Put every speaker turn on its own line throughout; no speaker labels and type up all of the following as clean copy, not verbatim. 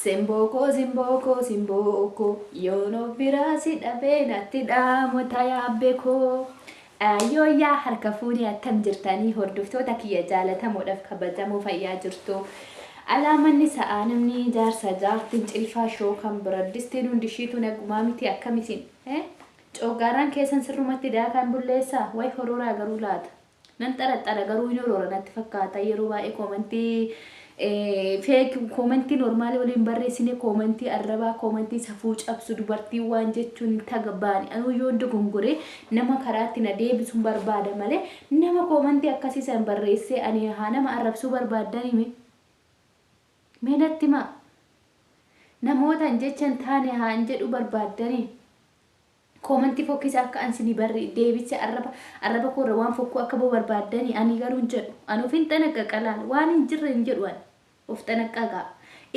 Simboo koo simboo koo simboo koo yoon of biraa si dhabee natti dhaamota yaabbee koo. Yooyyaa harka fuunee attam jirtanii hordoftoota kiyya jaalatamoodhaaf kabajamoo fayyaa jirtu. Alaamanni sa'aa namni jaarsa jaartiin cilfaa shookan biraddistiin hundi ishiitu nagumaa miti akkamisin. Coggaarraan keessan sirrumatti daakaan bulleessaa way hororaa garuu laata. Nan xaraxxara garuu hin horoora natti fakkaata yeroo baay'ee koomantii feek koomantii normaalii waliin barreessine koomantii arrabaa koomantii safuu cabsu dubartii waan jechuun hin tagabbaani anuu yoo dogongore nama karaatti na deebisuun barbaada malee nama koomantii akkasii san barreessee ani haa nama arrabsuu barbaaddanii mee mee natti himaa namootaan jecha hin taane haa hin jedhu barbaaddanii. Koomantii fokkisa akka an sini barre deebisse arraba arraba koorra waan fokkuu akka ba'u barbaaddani ani garuu hin jedhu ani ofin xanaqqaqa laal waan hin jirre hin jedhu ani of xanaqqaqaa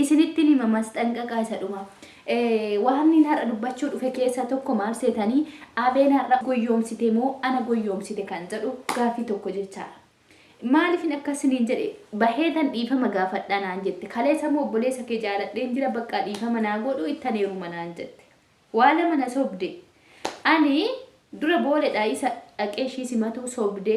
isinittin hima masxanqaqaa isa dhuma waan inni har'a dubbachuu dhufe keessaa tokko maal seetanii abeen har'a goyyoomsite moo ana goyyoomsite kan jedhu gaaffii tokko jechaadha. Maaliifin akkas siniin jedhe baheetan dhiifama gaafadha naan jette kaleessa moo obboleessa kee jaaladheen jira baqqaa dhiifama naa godhu ittan heeruma naan jette. Waa lama na sobde. Ani dura booledha isa dhaqee ishii simatuu sobde.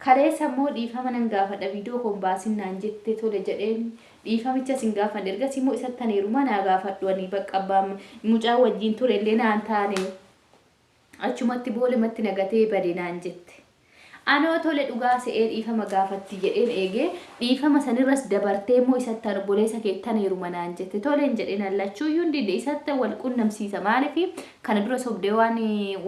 Kaleessa immoo dhiifama nan gaafadha viidiyoo koo hin baasin naan jette tole jedheen dhiifamichas hin gaafanne. Ergasii immoo isattan heerumaa naa gaafadhu ani bakka abbaa mucaa wajjin ture illee naan taane. Achumatti boolematti na gatee bade naan jette. Anoo tole dhugaa se'ee dhiifama gaafatti jedheen eege, dhiifama sanirras dabartee immoo isattan obboleessa keettan heeruma naan jette. Toleen jedheen an lachuuyyuu hin didne isattan wal qunnamsiisa maaliif kana dura sobdee waan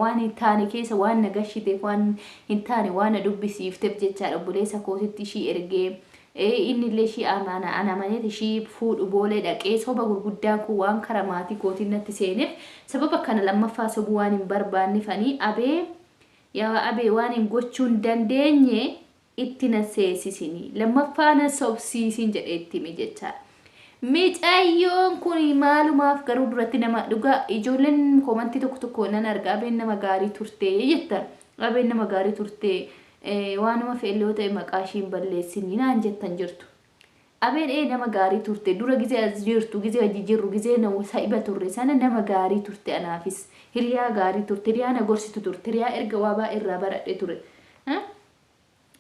waan hin taane keessa waan na gashiteef waan hin taane waan na dubbisiifteef jechaadha obboleessa kootitti ishii ergee Innillee ishii amana ana amaneet ishii fuudhu boolee dhaqee soba gurguddaan kun waan kara maatii kootiin natti seeneef sababa kana lammaffaa sobuu waan hin barbaanneef ani abee yaa abee waan hin gochuu hin dandeenye itti na seesisini lammaffaa na sobsiisin jedhee itti hime jechaadha. Micayyoon kun maalumaaf garuu duratti nama dhugaa ijoolleen koomantii tokko tokko nan arga abeen nama gaarii turte jettan abeen nama gaarii turte Waanuma fe'ellee yoo ta'e maqaa ishii hin balleessinii naan jettan jirtu. Abeen ee nama gaarii turte dura gizee as jirtu gizee hojii jirru gizee na sa'iba turre sana nama gaarii turte anaafis hiriyaa gaarii turte hiriyaa na gorsitu turte hiriyaa erga waa baay'ee irraa baradhe ture.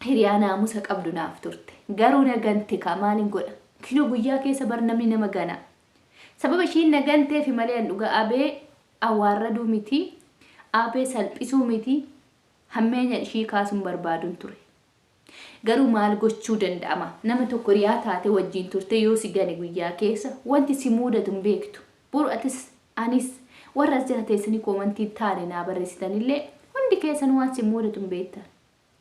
Hiriyaa naamusa qabdu naaf turte. Garuu na gante kaa maalin godha? Kinoo guyyaa keessa bar namni nama gana. Sababa ishiin na ganteefi malee an dhugaa Abee awwaarraduu miti Abee salphisuu miti Hammeenya ishii kaasuun barbaadun ture. Garuu maal gochuu danda'ama? Nama tokko hiriyaa taatee wajjin turtee yoo si gane guyyaa keessa wanti si muudatu hin beektu. Boru atis anis warra as jala teessanii koomantii hin taane naa barreessitanillee hundi keessanuu waan si muudatu hin beektan.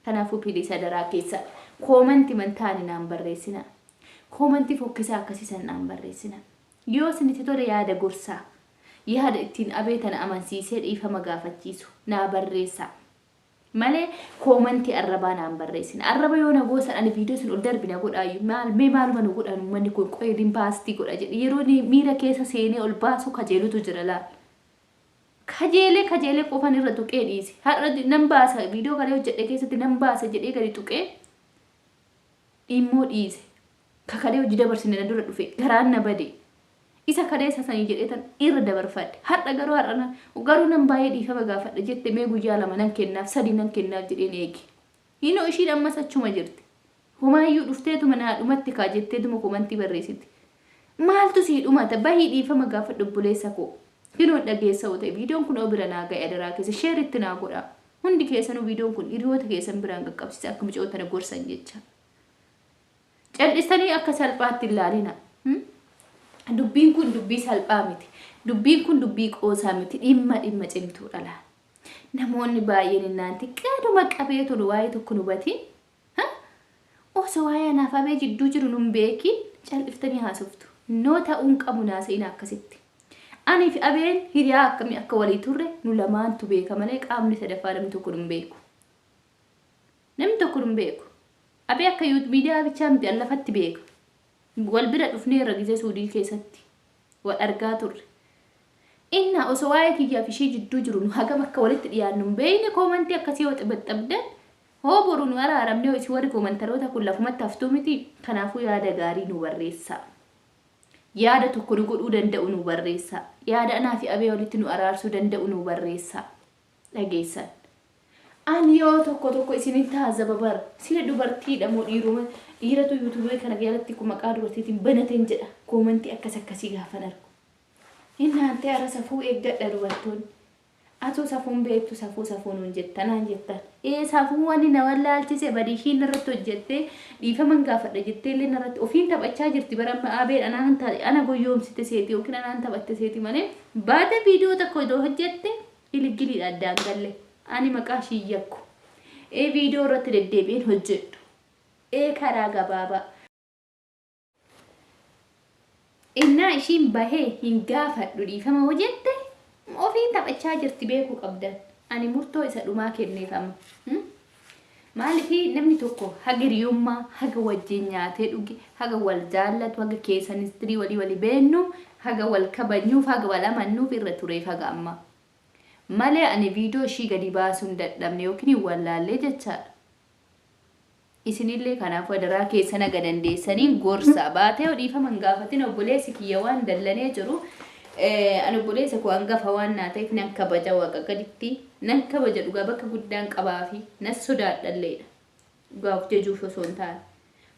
Kanaafuu piliis adaraa keessa koomantii hin taane naan barreessinaa. Koomantii fokkisaa akkasii san naan barreessinaa. Yoo isinitti tole yaada gorsaa. Yaada ittiin Abee tana amansiisee dhiifama gaafachiisu naa barreessaa. Malee koomantii arrabaa naan barreessina. Arraba yoo na goosan ani viidiyoo sun ol darbi na godhaayyu. Maal mee maaluma nu godhan uummanni kun qoyiliin paastii godha jedhe yeroo inni miira keessa seenee ol baasuu kajeelutu jira laal. Kajeelee kajeelee qofan irra tuqee dhiise. Har'a nan baasa viidiyoo kana hojjedhe keessatti nan baasa jedhee gadi tuqee dhimmoo dhiise. Kakalee hojii dabarsine na dura dhufe garaan na bade. Isa kaleessa sanii jedheetan irra dabarfadhe. Har'a garuu har'a na garuu nan baay'ee dhiifama gaafadha jette mee guyyaa 2 nan kennaaf 3 nan kennaaf jedheen eege. Inoo ishiin ammas achuma jirti. Homaayyuu dhufteetuma naa dhumatti kaa jetteetuma komantii barreessiti. Maaltu sii dhumata bahii dhiifama gaafadhu obboleessa koo. Kinoo dhageessa yoo ta'e viidiyoon kun obira naa ga'e adaraa keessa sheer itti naa godhaa. Hundi keessanuu viidiyoon kun hiriyoota keessan biraan qaqqabsiisa akka mucayoo tana gorsan jecha. Cal'istanii akka salphaatti hin laalina. Dubbiin kun dubbii salphaa miti. Dubbiin kun dubbii qoosaa miti. Dhimma dhimma cimtuudha laal. Namoonni baay'een innaan xiqqaadhuma qabee tolu waa'ee tokko nu batiin. Osoo waa'ee anaaf abee jidduu jiru nun beekiin cal'iftanii haasoftu. Noo ta'uun qabu naasa'ina akkasitti. Anii fi abeen hiriyaa akkamii akka walii turre nu lamaantu beeka malee qaamni sadaffaa namni tokko nun beeku. Namni tokko nun beeku. Abee akka yuut miidiyaa bichaa miti an lafatti beeka. Wal bira dhufneerra gizee suudii keessatti wal argaa turre. Innaa osoo waa'ee kiyyaaf ishii jidduu jiru nu hagam akka walitti dhiyaannu hin beekne koomantii akkasii yoo xibaxxabdan hoo boru nu araaramne hoo isin warri koomantaroota kun lafumatti haftuu miti kanaafuu yaada gaarii nu barreessaa. Yaada tokko nu godhuu danda'u nu barreessaa. Yaada anaa fi Abee walitti nu araarsuu danda'u nu barreessaa. Dhageessan. Ani yoo tokko tokko isinin taazaba bar. Sila dubartiidha moo dhiiruma dhiiratu yuutuubii kana jalatti kun maqaa dubartiitiin banateen jedha. Koomantii akkas akkasii gaafan argu. Innaantee ara safuu eeggadha dubartoonni. Atuu safuun beektu safuu safuu nuun jetta naan jettan. Ee safuu wani na wallaalchise badi ishiin narratti hojjettee dhiifaman gaafadha jettee illee narratti ofiin taphachaa jirti bara amma abeen anaan ana goyyoomsite seeti yookiin anaan taphatte seeti malee baate viidiyoo tokko iddoo hojjette iligiliidha addaan galle ani maqaa ishii yakku. Ee viidiyoo irratti deddeebi'een hojjedhu. Ee karaa gabaabaa. Innaa ishiin bahee hin gaafadhu dhiifama hoo jette ofiin taphachaa jirti beekuu qabdan. Ani murtoo isa dhumaa kenneef amma. Maaliif namni tokko haga hiriyummaa, haga wajjin nyaatee dhuge, haga wal jaallatu, haga keessan histirii walii walii beennu, haga wal kabajnuuf, haga wal amannuuf irra tureef haga ammaa. Malee ani viidiyoo ishii gadi baasuu hin dadhabne yookiin hin wallaallee jechaadha. Isinillee kanaafuu adaraa keessan haga dandeessaniin gorsaa. Baatee yoo dhiifama hin gaafatin obboleessi kiyya waan dallanee jiru ani obboleessa koo hangafa waan naa ta'eef nan kabaja waaqa gaditti nan kabaja dhugaa bakka guddaan qabaafi nan sodaadhalleedha. Dhugaa of jajuuf osoo hin taane.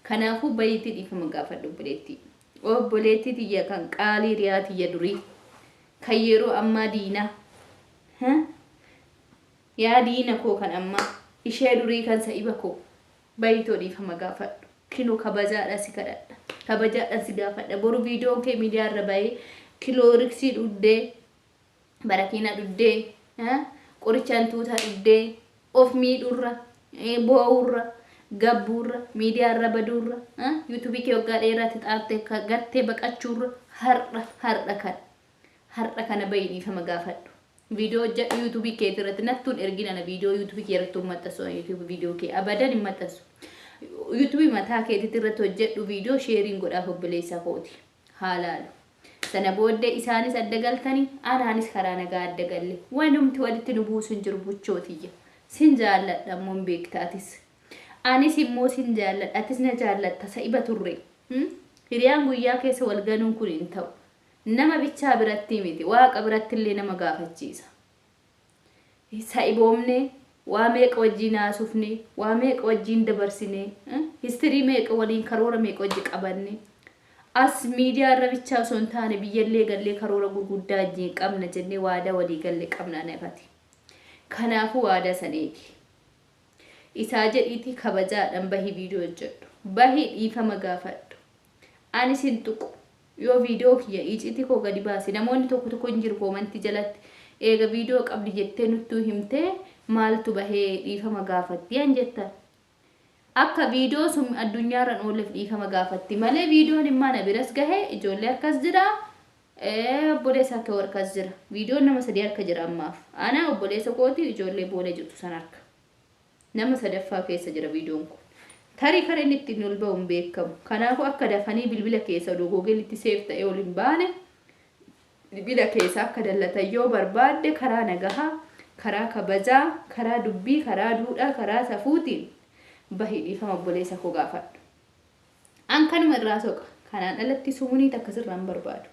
Kanaafuu bayiitii dhiifama gaafadhu obboleettii. Obboleettii tiyya kan qaalii riyaa tiyya durii kan yeroo ammaa diinaa. Yaa diina koo kan ammaa, ishee durii kan sa'iba koo, bayitoo dhiifama gaafadhu. Kino kabajaadhaan si kadhadha. Kabajaadhaan si gaafadha. Boru viidiyoon kee miidiyaa irra bahee kilooriksii dhuddee, barakiina dhuddee, qoricha hantuutaa dhuddee, of miidhurra, boo'urra, gabbuurra, miidiyaa irra baduurra, yuutuubii kee waggaa dheeraatti xaartee gartee baqachuurra har'a har'a kana. Har'a kana bahi dhiifama gaafadhu. Video hojjadhu YouTube keeti irratti nattu hin ergin ana video YouTube kee irratti hin maxxansu ana YouTube video kee abadan hin maxxansu. YouTube mataa keetitti irratti hojjedhu video sheeriin godhaaf obboleessa kooti. Haa laalu. Sana booddee isaanis adda galtani anaanis karaa nagaa adda galle. Wanumti walitti nu buusu hin jiru buchoo tiyya. Sin jaalladha immoo hin beekta atis. Anis immoo sin jaalladha atis na jaallatta sa'iba turre. Hiriyaan guyyaa keessa wal ganuun kun hin ta'u. Nama bichaa birattii miti, Waaqa birattillee nama gaafachiisa. Sa'iboomnee, waa meeqa wajjiin haasofnee, waa meeqa wajjiin dabarsinee, histirii meeqa waliin karoora meeqa wajji qabannee, as miidiyaa irra bichaa osoo hin taane biyyallee gallee karoora gurguddaa wajjiin qabna jennee waadaa walii galle qabna anafati. Kanaafuu waadaa san eegi. Isaa jedhiitii kabajaadhaan bahii viidiyoo hojjedhu. Bahii dhiifama gaafadhu. Ani sin tuqu. Yoo video kiyya iciiti koo gadi baase namoonni tokko tokko hin jiru koomantii jalatti eega video qabdi jettee nuttuu himtee maaltu bahee dhiifama gaafatti yan jettan. Akka video sun addunyaarra hin oolleef dhiifama gaafatti malee videon immaa na biras gahe ijoollee harkas jira obboleessa kee harkas jira. Videon nama sadii harka jira ammaaf. Ana obboleessa kooti ijoollee boolee jirtu san harka. Nama sadaffaa keessa jira viidiyoon kun. Tarii kara inni ittiin ol ba'u hin beekamu. Kanaafuu akka dafanii bilbila keessa odoo googelitti seef ta'ee ol hin baane bilbila keessa akka dallatan yoo barbaadde karaa nagahaa, karaa kabajaa, karaa dubbii, karaa duudhaa, karaa safuutiin bahii dhiifama obboleessa koo gaafadhu. An kanuma irraa soqa. Kanaan alatti sumunii takka sirraa hin barbaadu.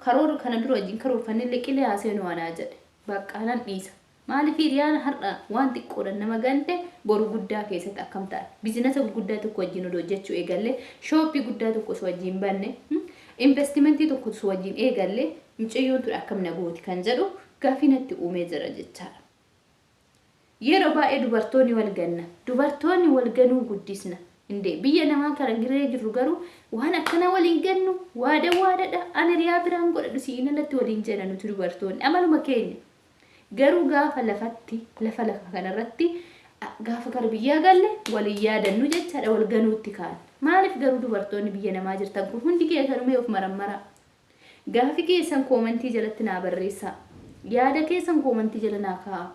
Karoora kana dura wajjin karoorfannellee qilee haa seenu anaa jedhe. Baqqaa nan dhiisa. Maaliif hiriyaan har'a waan xiqqoodhaan nama gante boru guddaa keessatti akkam ta'a? Bizinasa gurguddaa tokko wajjin odoo hojjechuu eegalle, shooppii guddaa tokko osoo wajjin banne, investimentii tokko osoo wajjin eegalle, mucayyoon tun akkam na gooti kan jedhu gaaffii natti uumee jira jechaadha. Yeroo baay'ee dubartoonni wal ganna. Dubartoonni wal ganuu guddisna. Indee biyya namaa kana giree jirru garuu waan akkanaa wal hin gannu. Waada waadadha. Ani hiriyaa biraan godhadhu si'iin alatti waliin jenna nuti dubartoonni. Amaluma keenya. Garuu gaafa lafatti lafa lafa kanarratti gaafa gara biyyaa galle wal hin yaadannu jechaadha wal ganuutti kaan. Maaliif garuu dubartoonni biyya namaa jirtan kun hundi keessanuu mee of marammaraa. Gaafi keessan koomantii jalatti naa barreessaa. Yaada keessan koomantii jala naa kaa'aa.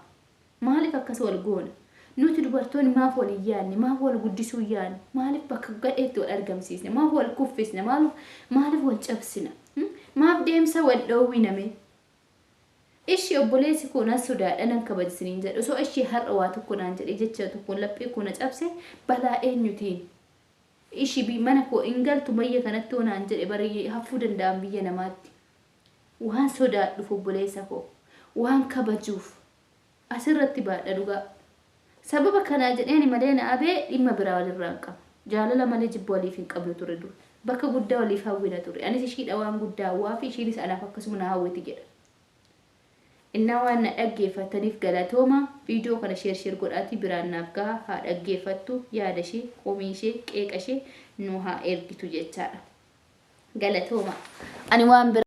Maaliif akkas wal goona? Nuti dubartoonni maaf wal hin yaadne? Maaf wal guddisuu hin yaadne? Maaliif bakka gadheetti wal argamsiisne? Maaf wal kuffisne? Maaliif maaliif wal cabsina? Maaf deemsa wal dhoowwina mee? Ishi obboleessi koo nan sodaadha nan kabaja isiniin jedhe. Osoo ishii har'a waa tokko naan jedhee jecha tokkoon laphee koo na cabse balaa eenyutiin? Ishi mana koo hin galtu mayya kanatti hoo naan jedhe bara hafuu danda'an biyya namaatti. Waan sodaadhuuf obboleessa koo. Waan kabajuuf. Asirratti baadha dhugaa. Sababa kanaa jedhee ani malee na abee dhimma biraa walirraa hin qabu. Jaalala malee jibba waliif hin qabnu ture dur. Bakka guddaa waliif hawwina ture. Anis ishiidha waan guddaa hawwaa fi ishiinis anaaf akkasuma na hawwiti jedha. Innaa waan na dhaggeeffattaniif galatooma. Viidiyoo kana share share godhaatii biraan naaf gaha haa dhaggeeffattu yaada ishee, komii ishee, qeeqa ishee nu haa ergitu jechaadha. Galatooma. Ani waan biraa.